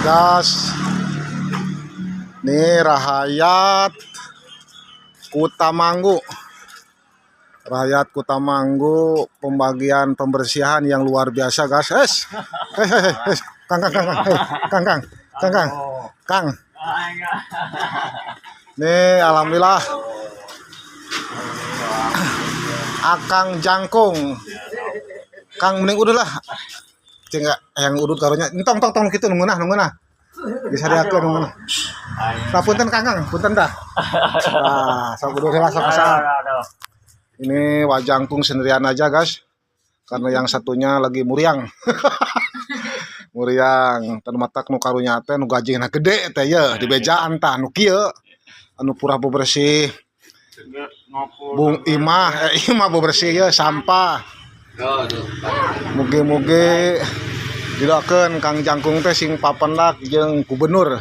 Gas. Nih rahayat Kutamanggu. Rakyat Kutamanggu pembagian pembersihan yang luar biasa, guys. Es. Hei, hei, hei. Kang, Kang, Kang, Kang. Hei, Kang, Kang. Kang, Kang. Kang. Nih, alhamdulillah. Akang Jangkung. Kang, mending udah lah. Cing yang udut karunya. Entong, tong, tong kitu nunggunan, nunggunan. Bisa diakeun nunggunan. Nah, punten, Kang, Kang, punten dah. Nah, sok udut heula, sok saat. Ini Wajangkung sendirian aja, guys. Karena yang satunya lagi muriang. Muriang, teu matak nu karunya teh nu gajina gede teh ye dibejaan tah nu kieu. Anu purah bebersih. Bung Imah, eh, Imah bebersih ye sampah. Mugi-mugi didoakeun Kang Jangkung teh sing papendak jeung gubernur.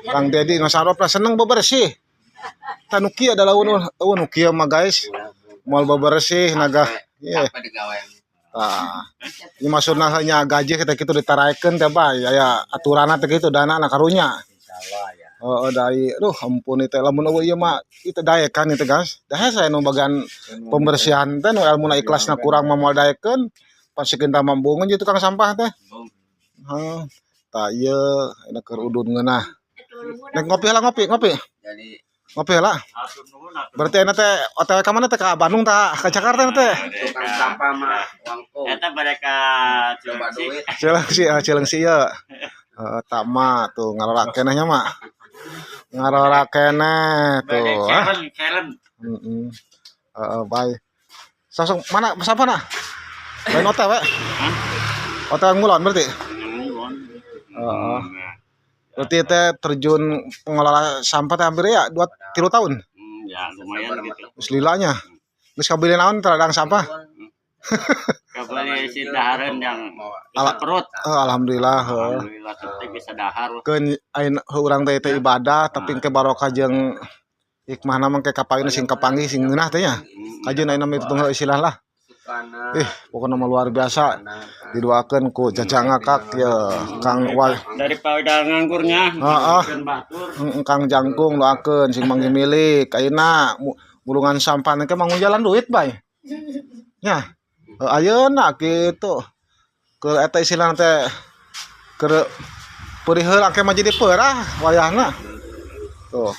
Kang Dedi nu saropna seneng bebersih. Tah nu kieu adalah eueuh nu kieu mah, guys. Moal bebersih naga. Ye. Tah. Ini maksudna nya gaji kita kitu ditaraikeun teh bae aya aturanna teh kitu dana na karunya. Insyaallah ya. Oh, dai, aduh, ampun itu lamun eueuh ieu mah itu daekan itu, guys. Dah saya nu bagian pembersihan teh nu ilmuna ikhlasna kurang mah moal daekeun. Pasti kita mambungeun jeung tukang sampah teh. Heuh. Tah ieu enak keur udud ngeunah. Nek ngopi lah, ngopi, ngopi. Jadi Ngopi lah. Berarti enak teh OTW ka mana teh, ka Bandung tah ka Jakarta teh? Tukang sampah mah wangkung. Eta mereka Coba duit. Cileungsi, ah, Cileungsi ya. Heeh, tama tuh ngarora keneh nya mah. Ngarora keneh tuh. Ah. Karen, Karen. Heeh. Heeh, bae. Sosok mana siapa nah? Lain OTW. OTW ngulon berarti? Heeh. Berarti teh terjun pengelola sampah teh hampir ya 2-3 tahun. Ya lumayan gitu. Geus lilanya. Geus kabeli naon teradang sampah? Kabeli si dahareun yang Ala- bisa perut. Oh, alhamdulillah, heuh. Alhamdulillah tetep bisa dahar. Keun ayeuna urang teh teh ibadah tapi engke barokah jeung hikmahna mah engke kapayun sing kapanggih sing ngeunah teh nya. Kajeun ayeuna mah itu tunggal istilah lah. Ih, pokoknya mah luar biasa. Didoakeun ku jajang ngakak ya Kang Wal. Daripada nganggurnya, Heeh. bikin batur. Heeh, Kang Jangkung doakeun sing manggih milik. Ayeuna mulungan sampah teh manggung jalan duit bae. Nya. Heuh, ayeuna kitu. Ke eta istilahna teh keur peurih heula engke mah jadi peurah wayahna. Tuh.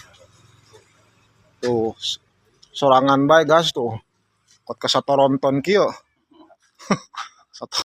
Tuh. Sorangan bae, gas tuh. Kot ka satoronton kieu. Satu